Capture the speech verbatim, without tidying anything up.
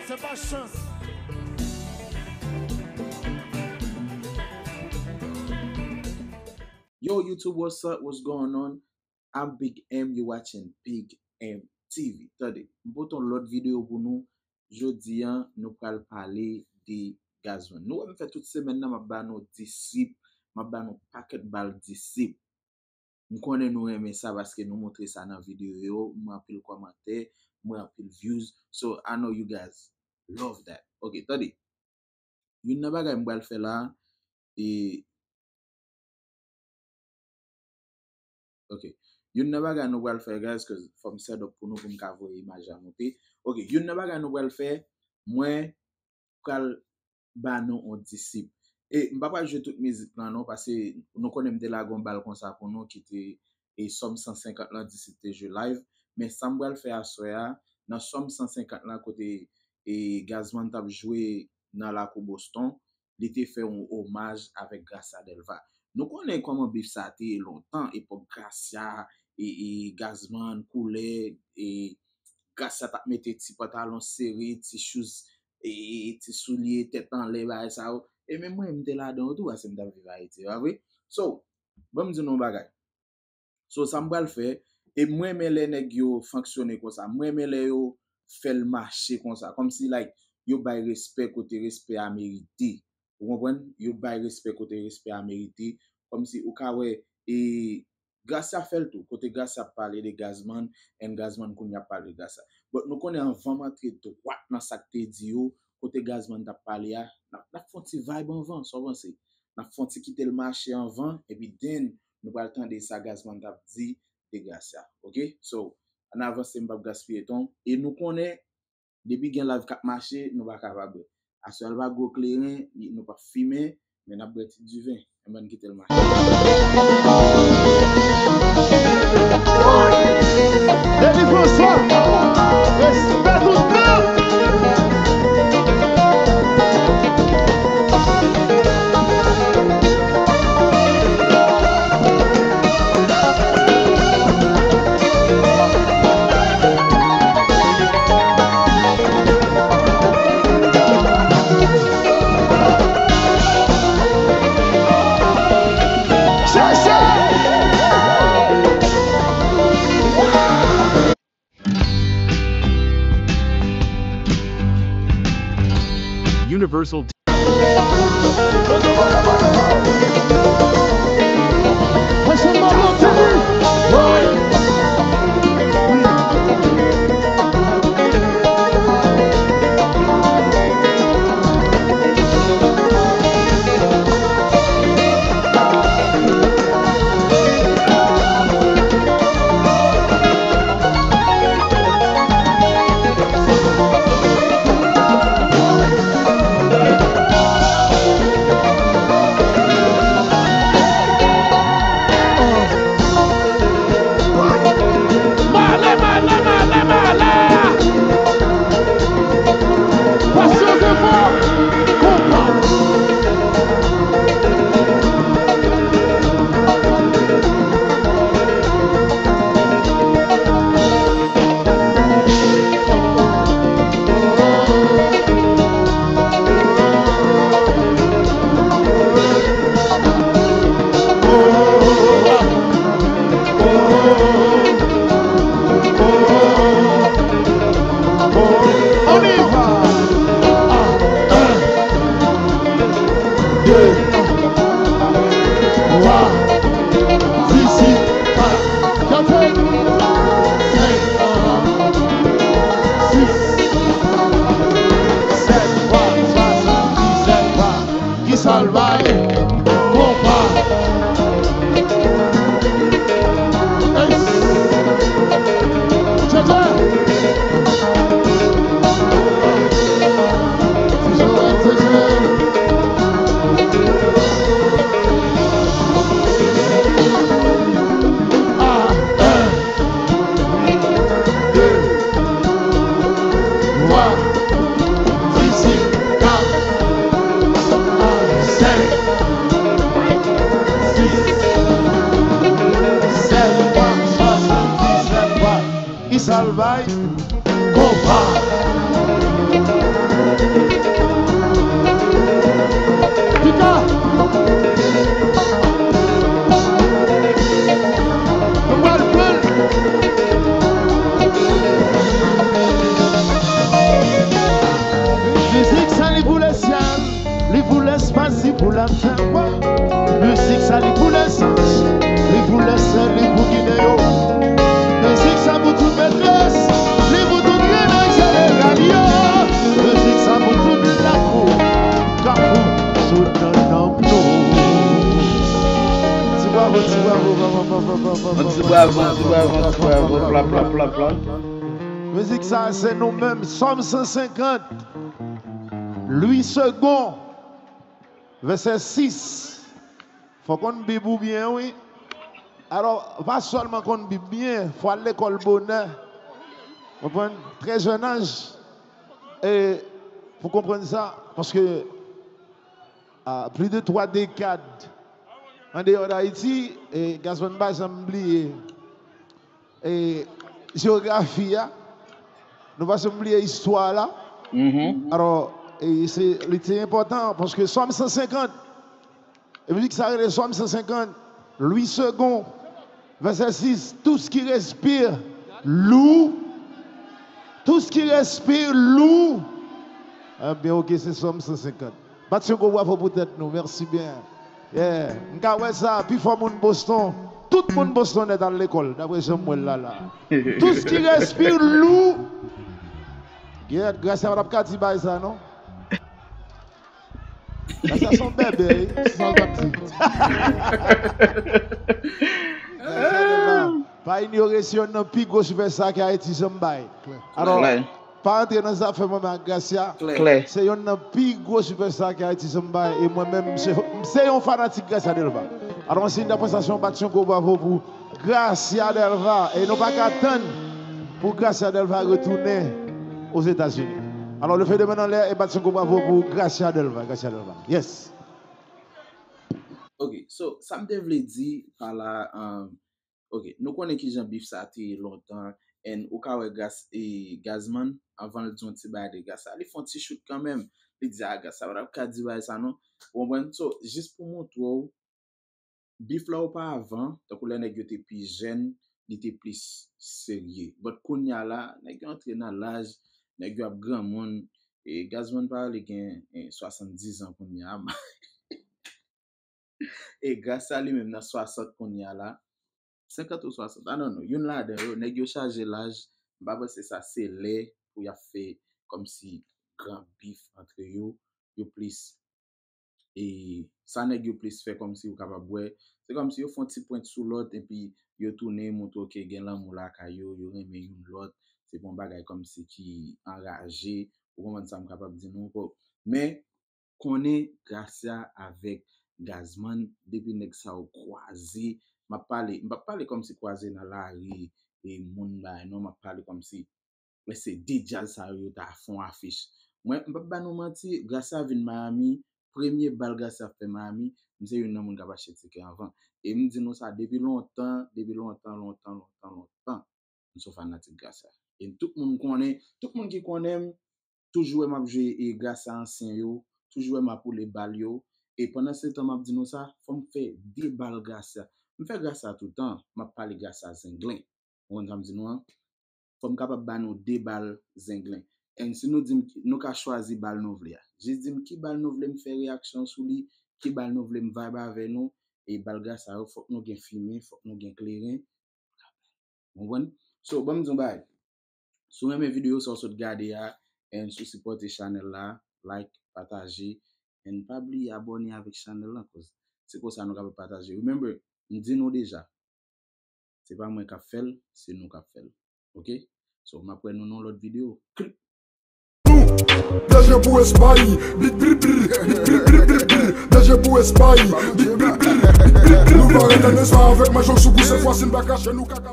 Se pa chans. Yo, YouTube, what's up? What's going on? I'm Big M, you watching Big M T V. Tande, m pote yon lòt videyo pou nou. Jodi a, nou pral pale de Gazman. Nou wè m fè tout semèn nan, m ap ba nou disip, m ap ba nou pakèt bal disip. M konnen nou renmen sa paske nou montre sa nan videyo yo, m wè anpil kòmantè, m wè anpil views. So, I know you guys love that. Ok, tande. Youn nan bagay m pral fè la, e, ok. Youn nan bagay nou pral fè, guys, 'cause fò m set up pou nou, pou m ka voye imaj la monte. Ok, youn nan bagay nou pral fè, mwen pral ba nou yon disip. E m pa pral jwe tout mizik lan non, paske nou konnen m te lage yon bal konsa pou nou ki te, e, Sòm san senkant lan, disip te jwe live. Men sa m pral fè aswè a, nan Sòm san senkant lan kote, e, Gazman t ap jwe nan lakou Boston, li te fè yon omaj avèk Gracia Delva. Nou konnen kòman bif sa te ye lontan, epòk Gracia, e, e, Gazman, koulè, e, Gracia t ap mete ti pantalon sere, ti shoes, e, ti soulye tèt anlè, bagay sa yo. E menm mwen, m te ladan yo tou, paske m t ap viv Ayiti, pa vre? So, ban m di nou yon bagay. So, sa m pral fè, e m renmen lè nèg yo fonksyone konsa. M renmen lè yo fè l mache konsa. Kòmsi, like, yo bay respè kote respè a merite. Ou konprann? Yo bay respè kote respè a merite. Kòmsi ou ka wè, e, Gracia fè l tou. Kote Gracia ap pale de Gazman, and Gazman kounye a ap pale de Gracia. But nou konnen anvan m antre dwat nan sa k te di yo, kote Gazman t ap pale a, n ap, n ap fè yon ti vibe anvan, sa w panse? N ap fè yon ti kite l mache anvan, epi then, nou pral tande sa Gazman t ap di de Gracia. Ok? So, ann avanse, m p ap gaspiye tan. E nou konnen, depi gen live k ap mache, nou pa kapab ret. Aswè a, l pa gwo kleren, li, nou p ap fimen, men n ap bwè ti diven. Ann kite l mache. Depi Franswa, respè tout tan. Universal. Male, male, male, male. Pasyon se fò. Konpa. On y va! Un, deux, trois, dix-huit, quatre, cinq, six, sept, trois, soixante-dix-sept, trois. Ki sa l bay? Konpa. Ey! Tchatcha! Ti Joel, tchatcha! Ah, un, deux, trois, dix-huit, quatre, cinq, six, sept, trois, soixante-dix-sept, trois. Ki sa l bay? Konpa. Pika! Nou pral pran l! Mizik sa li pou lesyèl, li pou lespas, li pou latè. Mizik sa li pou lèzanj, li pou lèsèl, li pou Gineyo. Mizik sa pou tout metrès, li pou tout rèn an jeneral yo. Mizik sa pou tout lakou, kafou, sou nan nanm nou. Ti bravo, ti bravo, bravo, bravo, bravo, bravo. Yon ti bravo, yon ti bravo, yon ti bravo, plap, plap, plap, plap. Mizik sa se nou menm, Sòm san senkant, Lwi Segon. Vèsè sis. Fò w konn Bib ou byen, wi. Alò, pa sèlman konn Bib byen, fò w al lekòl bonè. Konprann? Trè jèn aj. E pou konprann sa, paske, a, plis de twa dekad andeyò d Ayiti, e Gazman pa janm bliye e jewografi a. Nou pa janm bliye istwa la. Mhm. Alò, e se, li te enpòtan, paske Sòm san senkant, e mizik sa rele Sòm san senkant, Lwi Segon, vèsè sis, tout ce qui respire loue, tout ce qui respire loue. Ebyen, oke, se Sòm san senkant. Bat yon gwo bravo pou tèt nou. Mèsi byen. Yeah. M ka wè sa, pi fò moun Boston. Tout moun Boston nèt al lekòl, daprè jan m wè l la la. Tout ce qui respire loue. Gèt, Gracia pa t ap ka di bagay sa, non. Gracia se yon bèbè, wi. Se sa l t ap di. Gracia Delva, pa inyore, se yonn nan pi gwo sipèsta ke Ayiti janm bay. Alò, pa antre nan zafè mwen menm ak Gracia. Klè. Se yonn nan pi gwo sipèsta ke Ayiti janm bay. E mwen menm, m se, m se yon fanatik Gracia Delva. Alò, an siy dapresiyasyon, bat yon gwo bravo pou Gracia Delva. E nou pa ka tann pou Gracia Delva retounen Ozetazini. Alò, leve de men anlè e bat yon gwo bravo pou Gracia Delva. Gracia Delva. Yes. Ok, so, sa m te vle di pa la, um, Ok, nou konnen kijan bif sa te ye lontan, and ou ka wè Gras-, e, Gazman, anvan l di yon ti bagay de Gracia, li fè yon ti chout kanmenm. Li di, "Ah, Gracia pa t ap ka di bagay sa non." Ou konprann? So, jis pou montre w, bif la oparavan, tankou lè nèg yo te pi jèn, li te plis serye. But kounye a la, nèg yo antre nan laj, nèg yo ap granmoun, e Gazman pa rele gen, e, swasanndizan kounye a. E Gracia li menm nan swasant kounye a la. Senkant ou swasant, I don't know. Youn ladan yo, nèg yo chaje laj. M pa panse sa se lè pou y ap fè kòmsi gran bif antre yo. Yo plis, e sa nèg yo plis fè kòmsi ou kapab wè. Se kòmsi yo fè yon ti pwent sou lòt, epi yo tounen montre ke gen lanmou lakay yo, yo renmen youn lòt. Se pa yon bagay kòmsi ki anraje. Ou konprann sa m kapab di nou? Men, konnen Gracia avèk Gazman, depi nèg sa yo kwaze, m ap pale, m p ap pale kòmsi kwaze nan lari, e moun bay non, m ap pale kòmsi, men se de djaz sa yo, yo ta fè yon afich. Mwen, m p ap ba nou manti, Gracia vin Miami, premye bal Gracia fè Miami, m se youn nan moun k ap achte tikè anvan. E m di nou sa depi lontan, depi lontan, lontan, lontan, lontan. M se yon fanatik Gracia. E tout moun konnen, tout moun ki konnen m, toujou wè m ap jwe, e, Gracia ansyen yo, toujou wè m ap woule bal yo. E pandansetan m ap di nou sa, fò m fè de bal Gracia. M fè Gracia toutan, m ap pale Gracia Zenglen. Ou konn sa m di nou an? Fò m kapab ba nou de bal Zenglen. And si nou di m ki, nou ka chwazi bal nou vle a. Jis di m ki bal nou vle m fè reyaksyon sou li, ki bal nou vle m vibe avè nou, e bal Gracia yo, fòk nou gen fimen, fòk nou gen kleren. Ou konprann? So, ban m di yon bagay. Si w renmen videyo sa w sot gade a, and si w sipòte chanèl la, like, pataje, and pa bliye abòne avèk chanèl la, cause se konsa nou kapab pataje. Remember, m di nou deja, se pa mwen k ap fè l, se nou k ap fè l. Oke? So, m ap wè nou nan yon lòt videyo. Klik! De je pou Espay, bit brit brit, bit brit brit brit brit. De je pou Espay, bit brit brit, bit brit brit. Nou pa rete nan espas avèk manchon sou kou, se fwa si n pa kache nou kaka.